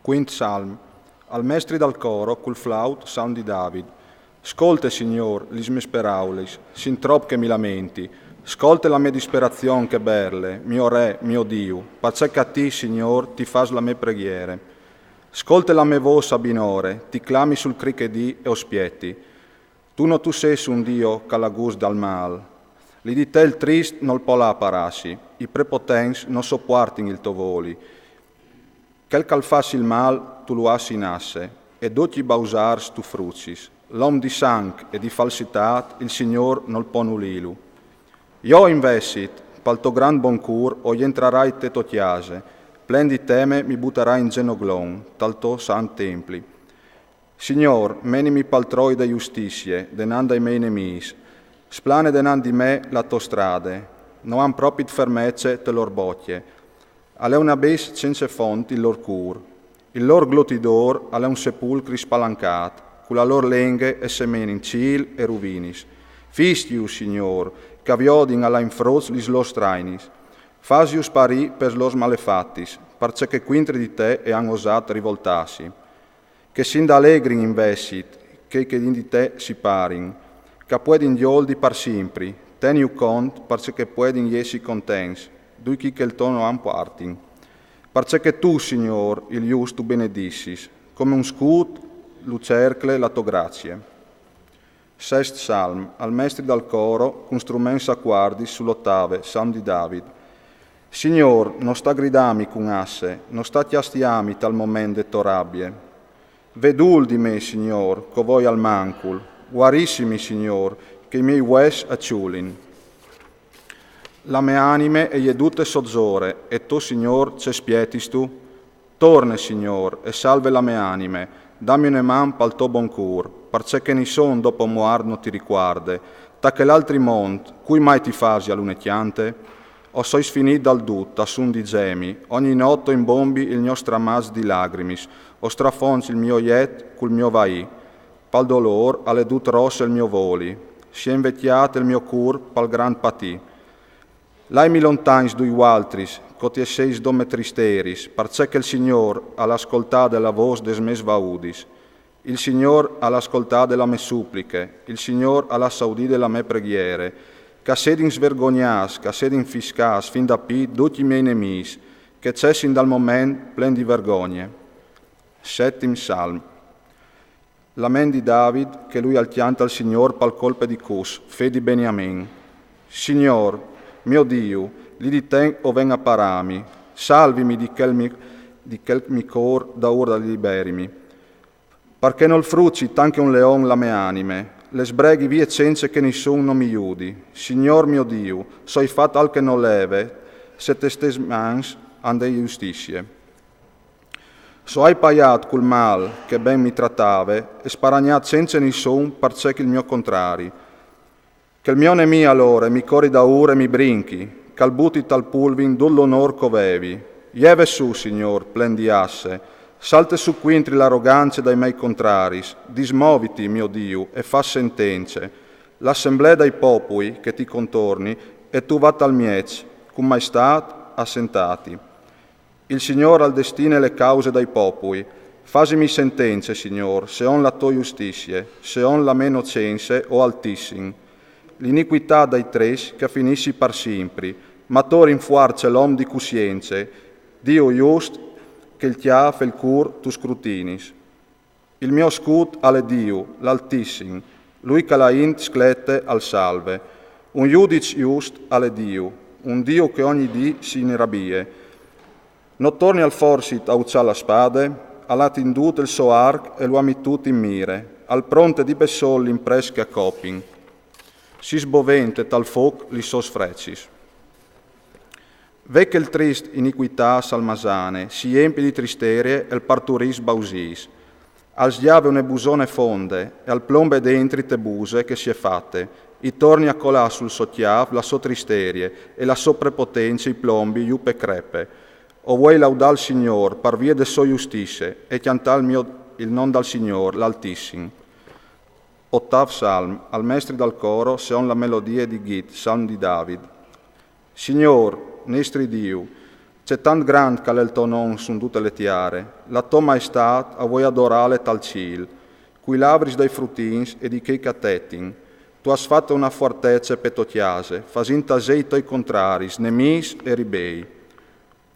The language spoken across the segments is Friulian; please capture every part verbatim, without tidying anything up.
Quint salm. Al mestri dal coro cul flaut, salm di David. Scolte, Signôr, lis mês peraulis, sin trop che mi lamenti. Scolte la mê disperazion che berle, mio Re, mio Diu, parcè che a ti, Signôr, ti fâs la mê preghiere. Scolte la mê vôs a binore, ti clami sul cri che dî e o spieti. Tu no tu sês un Diu che al à gust dal mâl. Li di te il trist nol pol aparâsi, i prepotents no sopuartin il to voli. Chel che al fâs il mâl tu lu âs inasse, e ducj i bausârs tu frucis. L'om di sanc e di falsitât il Signôr nol pò nulîlu. Jo invezit, pal to grant bon cûr, o jentrarai te tô cjase, plen di teme mi butarai in zenoglon tal to sant templi. Signôr, menimi pal troi de justizie denant dai miei nemîs. Splane denant di me la tô strade. No àn propit fermece te lôr bocje. Al è un abis cence font il lôr cûr. Il lôr glotidôr al è un sepulcri spalancât, cu la lôr lenghe e semenin cîl e ruvinis. Fiscju, Signôr, che a viodin alà in fruts lis lôs trainis. Fasju sparî pes lôs malefatis, parcè che cuintri di te e àn osât rivoltâsi. Che si indalegrin invezit chei che di te si parin, che a puedin gjoldi par simpri. Teniju cont, parcè che puedin jessi contents ducj chei che il to non puartin. Parcè che tu, Signôr, il just tu benedissis, come un scût lu cercle la tô grazie. Sest salm. Al mestri dal coro, cun struments a cuardis, sul otave, salm di David. Signôr, no sta gridâmi cun asse, no sta cjastiâmi tal moment de tô rabie. Ve dûl di me, Signôr, che o voi al mancul. Guarissimi, Signôr, che i miei vues a ciulin. La mê anime e je dute sot zore, e tu, Signôr, ce spietistu? Torne, Signôr, e salve la mê anime, dami une man pal to bon cûr, parcè che nissun dopo muart no ti ricuarde. Ta chel altri mont, cui mai ti fasia une cjante? O soi sfinît dal dut, a sun di zemi, ogni not o imbombi il gno stramaç di lagrimis, o strafonç il mio jet cul mio vaî. Pal dolôr al è dut ros il mio voli, si è invecjât il mio cûr pal grant patî. Laimi lontancj dui vualtris, che o ti sês dome tristeris, parcè che il Signôr al à scoltade la vôs des mês vaudis. Il Signôr al à scoltade la mê supliche, il Signôr al à saudide la mê preghiere. Che a sedin svergognâts, che a sedin fiscâts fin da pît ducj i miei nemîs, che a cessin dal moment plen di vergogne. Setim salm. Lament di David, che lui al cjanta al Signôr pal colpe di Cus, fe di Beniamin. Signôr, mio Diu, li di te o ven a parâmi, salvimi di chel mi, di chel mi cor daûr da liberimi. Parcè nol fruci tant che un leon la mê anime, le sbreghi vie cence che nissun no mi judi. Signôr mio Diu, soi fat alc che no leve, se tes tes mans ande justizie. So ai paiât cul mâl che ben mi tratave, e sparagnât cence nissun parcè che il mio contrari. Che il mio nemì alore mi cori daûr e mi brinchi, che al buti tal pulvin dut l'onôr che o vevi. Jeve sù, Signôr, plen di asse, salte sù cuintri l'arogance dai miei contraris, dismoviti, mio Diu, e fâs sentence. L'assemblee dai popui che ti contorni, e tu va tal mieç, cun maestât assentati. Il Signôr al destine le cause dai popui. Fasimi sentence, Signôr, seont la tô justizie, seont la mê nocence, o Altissim. L'inicuitât dai triscj che a finissi par simpri, ma tu rinfuarce l'om di cussience, Diu just che il cjâf e il cûr tu scrutinis. Il mio scût al è Diu, l'Altissim, lui che la int sclete al salve. Un judiç just al è Diu, un Diu che ogni dì si inrabie. No torni al forsit a uçâ la spade? Al à tindût il so arc e lu à mitût in mire, al pronte di bessôl l'imprès che a copin. Si sbovente tal fûc lis sôs frecis. Ve che il trist inicuitât s'al masane, si jempi di tristerie e al parturìs bausîs. Al sgjave une busone fonde e al plombe dentri te buse che si è fate, i torni a colâ sul so cjâf la sô tristerie e la sô prepotence i plombi jù pe crepe. O vuei laudâ il Signôr par vie de sô justizie e cjantâ il mio, il non dal Signôr, l'Altissim. Otâf salm, al mestri dal coro, seont la melodie di Git, salm di David. Signôr, nestri Diu, Ce tant grant ch'al è il to non sun dute le tiare, la to maestât a vuei adorâle tal cîl, cui lavris dai frutins e di chei ch'a tetin. Tu âs fate una fuartece pe to cjase, fasint tasei i toi contraris, nemîs e ribei.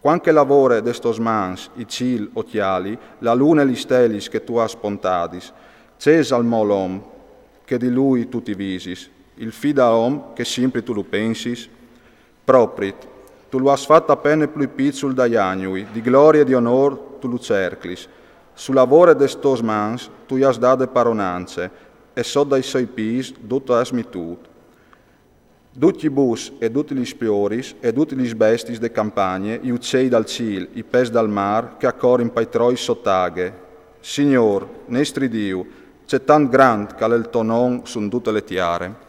Cuant che la vore des tos mans i cîl o cjali, la lune e lis stelis che tu âs pontadis, ce isal mo l'om che di lui tu ti visis, il fi da om che simpri tu lu pensis? Proprit, tu lu âs fat a pene plui piçul dai agnui, di glorie e di onôr tu lu cerclis. Su la vore des tos mans tu i âs dade paronance, e sot dai soi pîts dut âs mitût. Ducj i bûs e dutis lis pioris e dutis lis bestiis de campagne, i ucei dal cîl, i pes dal mâr che a corin pai troi sot aghe. Signôr, nestri Diu, ce tant grant ch'al è il to non sun dute le tiare.